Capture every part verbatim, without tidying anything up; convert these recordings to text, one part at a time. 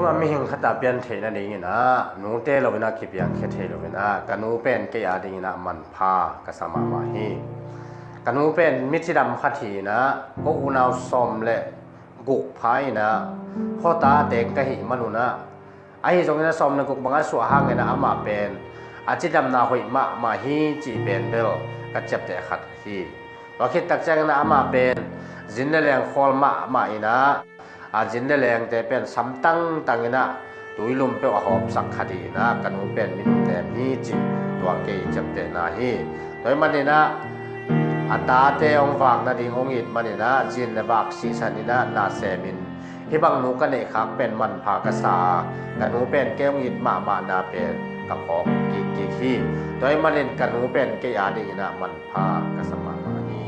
Mihing khat a pian theih nadingin ah nute lo in ah kipiangkhia thei lo in ah ka nu pen kei a dingin ah manpha ka sa mahmah hi. Ka nu pen mi cidam khat hi in ah ko unau sawm le guk pha in ah khuata teng ka hih manun ah, ahi zongin ah sawm le guk bang a suah hangin ah amah pen a cidamna hoih mahmah hi cih pen bel ka ciapteh khat hi. Tua khit tak ciangin ah amah pen zin le leng khawl mahmah in ah a zin le lengte pen sam tangtang in ah tuilum peuh a hawmsak khat hi in ah ka nu pen minam nem hi cih tua kei ciaptehna hi. Tua ahih manin ah a tate hong vak nading hong it manin ah zin le vak sisan in ah na semin hih bang nu ka neih khak pen manpha ka sa a, ka nu pen kei hong it mahmahna pen ka phawk kikkik hi. Tua ahih manin ka nu pen kei a dingin ah manpha ka sa mahmah hi.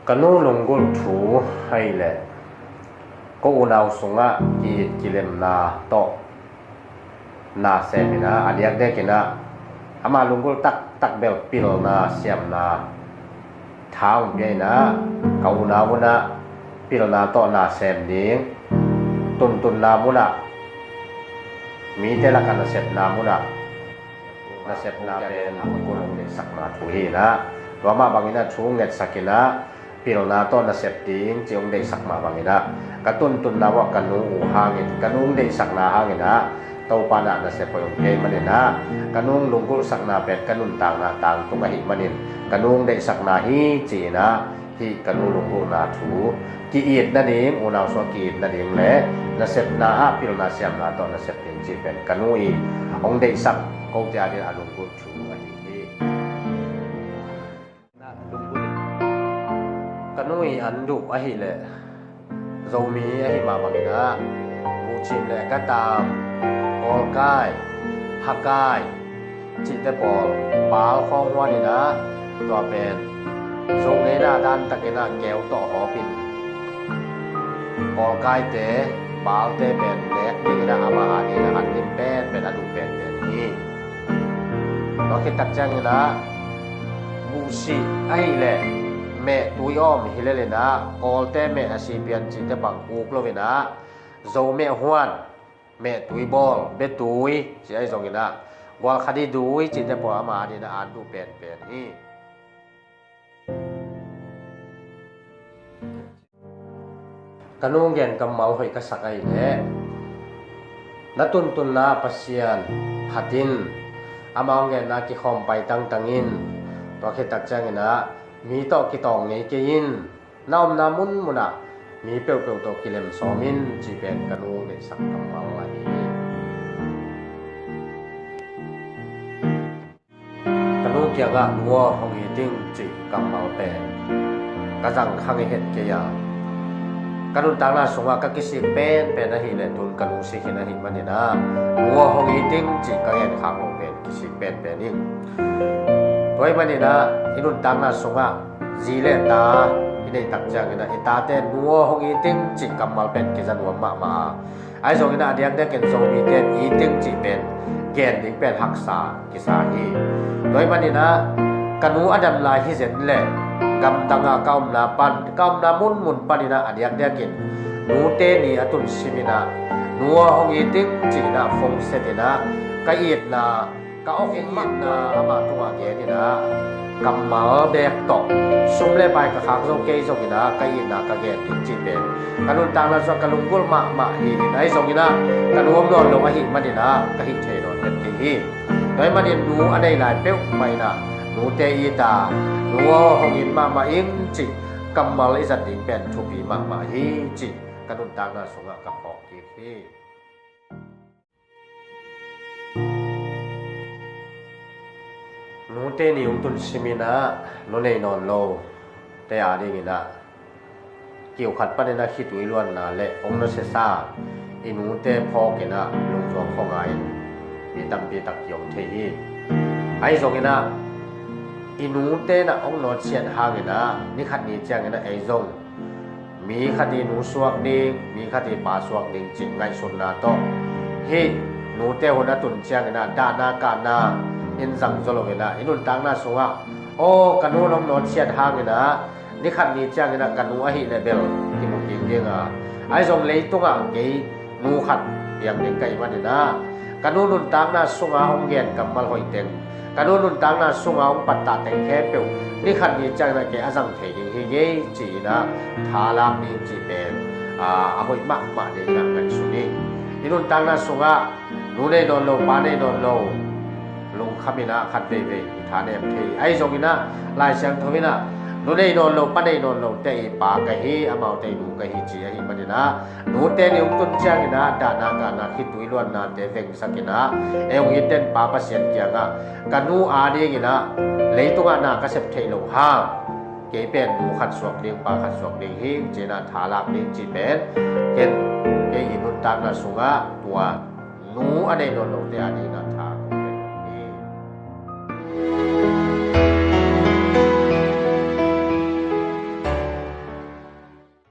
Ka nu lunggulh thu ahih leh ko unau sungah ki-it kilemna tawh na sem in ah a diakdiakin ah ama lunggulh taktak bel pilna siamna tha hong pia in ah ka unau un ah pilna tawh na sem ding, tuntunna munah, mite lakah nasepna munah nasepna pen lunggulh hong deihsakna thu hi in ah tua mah bangin ah thu hong ngetsak in ah pilna tawh nasep ding ci hong deihsak mah bangin ah ka tuntunna uh ah ka nu uh hangin ka nu hong deihsakna hangin ah Topa in ah nasep hoih hong pia ahih manin ah ka nu hong lunggulhsakna pen ka nuntakna tangtung ahih manin ka nu hong deihsakna hi ci in ah hih ka nu lunggulhna thu ki-it nading, unau sungah ki-it nading le nasepna ah pilna siamna tawh nasep ding cih pen ka nu i hong deihsak kote a dingin a lunggulh thu ahi hi. Ka nu i an duh ahih leh Zomi ahih mah bangin ah buhcim le gataam, kawlkai, hakai cihte pawl pal khawng huan in ah tua pen Zo ngeina dan takin ah keu tawh hawpin kawlkaite, palte pen nek dingin ah amah a dingin ah an lim penpen, a duh penpen hi. Tua khit tak ciangin ah buhsih ahih leh meh tui awm hi lel in ah kawlte meh a si pian cihte bang uk lo in ah Zo meh huan meh tui bawl, betui ci ahi zongin ah gualkhadi dui cihte pawl amah a dingin ah an duh penpen hi. Ka nu gen kammal hoih ka sak ahih leh na tuntunna Pasian phatin amah hong genna kikhawm pai tangtang in, tua khit tak ciangin ah mi tawh kitawng ngei kei in, na omna munmun ah mi peuhpeuh tawh kilem sawm in cih pen ka nu hong deihsak kammal ahi hi. Ka nu kiangah nu aw hong it ing cih kammal pen ka zang kha ngei het kei a, ka nuntakna sungah ka kisik penpen ahih leh tun ka nu si khin ahih manin ah nu aw hong it ing cih ka gen khak loh pen kisik penpen ing. Tua ahih manin ah i nuntakna sungah zi le ta i neih tak ciangin ah i tate nu aw hong it ing cih kammal pen kiza nuam mahmah a, ahi zongin ah a diakdiakin Zomite it ing cih pen gen ding pen haksa kisa hi. Tua ahih manin ah ka nu a dan lai hi zen leh gamdang ah ka omna pan, ka omna munmun panin ah a diakdiakin Nute Ni a tun simin ah nu aw hong it ing ci-in ah phone set in ah ka itna, ka awk itna amah tungah gen in ah kammal beek tawh sum le pai ka khak zo kei zongin ah ka itna ka gen ding cih pen ka nuntakna sungah ka lunggulh mahmah hi in, ahi zongin ah ka nu om nawn lo ahih manin ah ka hih thei nawn het kei hi. Tua ahih manin nu a nei lai peuhmah in ah nute it a, nu aw hong it mahmah ing cih kammal i zat ding pen thupi mahmah hi cih ka nuntakna sungah ka phawk kik hi. Nute Ni hong tun simin ah nu nei nawn lote a dingin ah kiu khat panin ah khitui luanna le hong nusiasa i nute phawk in ah lungzuang khuangai in mi tampi tak ki-om thei hi. Ahi zongin ah i nute in ah hong nawtsiat hangin ah ni khat ni ciangin ah ei zong mi khat i nu suak ding, mi khat i pa suak ding cih ngaihsutna tawh hih nute hun a tun ciangin ah dahna kahna in zang zaw lo in ah i nuntakna sungah aw ka nu hong nawtsiat hangin ah ni khat ni ciangin ah ka nu ahih leh bel i mu kik ding a, Ahi zong leitungah kei nu khat piang ding ka hih manin ah, ka nu nuntakna sunga hong gen kammal hoih teng, ka nu nuntakna sunga hong pattah teng khempeuh ni khat ni ciangin ah kei a zang thei ding hi ngei ci-in ah tha lak ding cih pen a hoih mahmah ding in ah ngaihsun ing. I nuntakna sungah nu nei nawn lo, pa nei nawn lo, lungkham in ah khat veivei tha nem thei. Ahi zongin ah Lai Siangtho in ah nu nei nawn lo, pa nei nawn lo te i pa ka hi, amaute i nu ka hi ci ahih manin ah, nute ni hong tun ciangin ah dahna kahna khitui luannate vengsak in ah, ei hong it den Pa Pasian kiangah ka nu adingin ah leitungah na ka sep theih loh hang kei pen nu khat suak ding, pa khat suak ding hi ci-in ah tha lak ding cih pen ken kei i nuntakna sungah tua nu a nei nawn lote adingin ah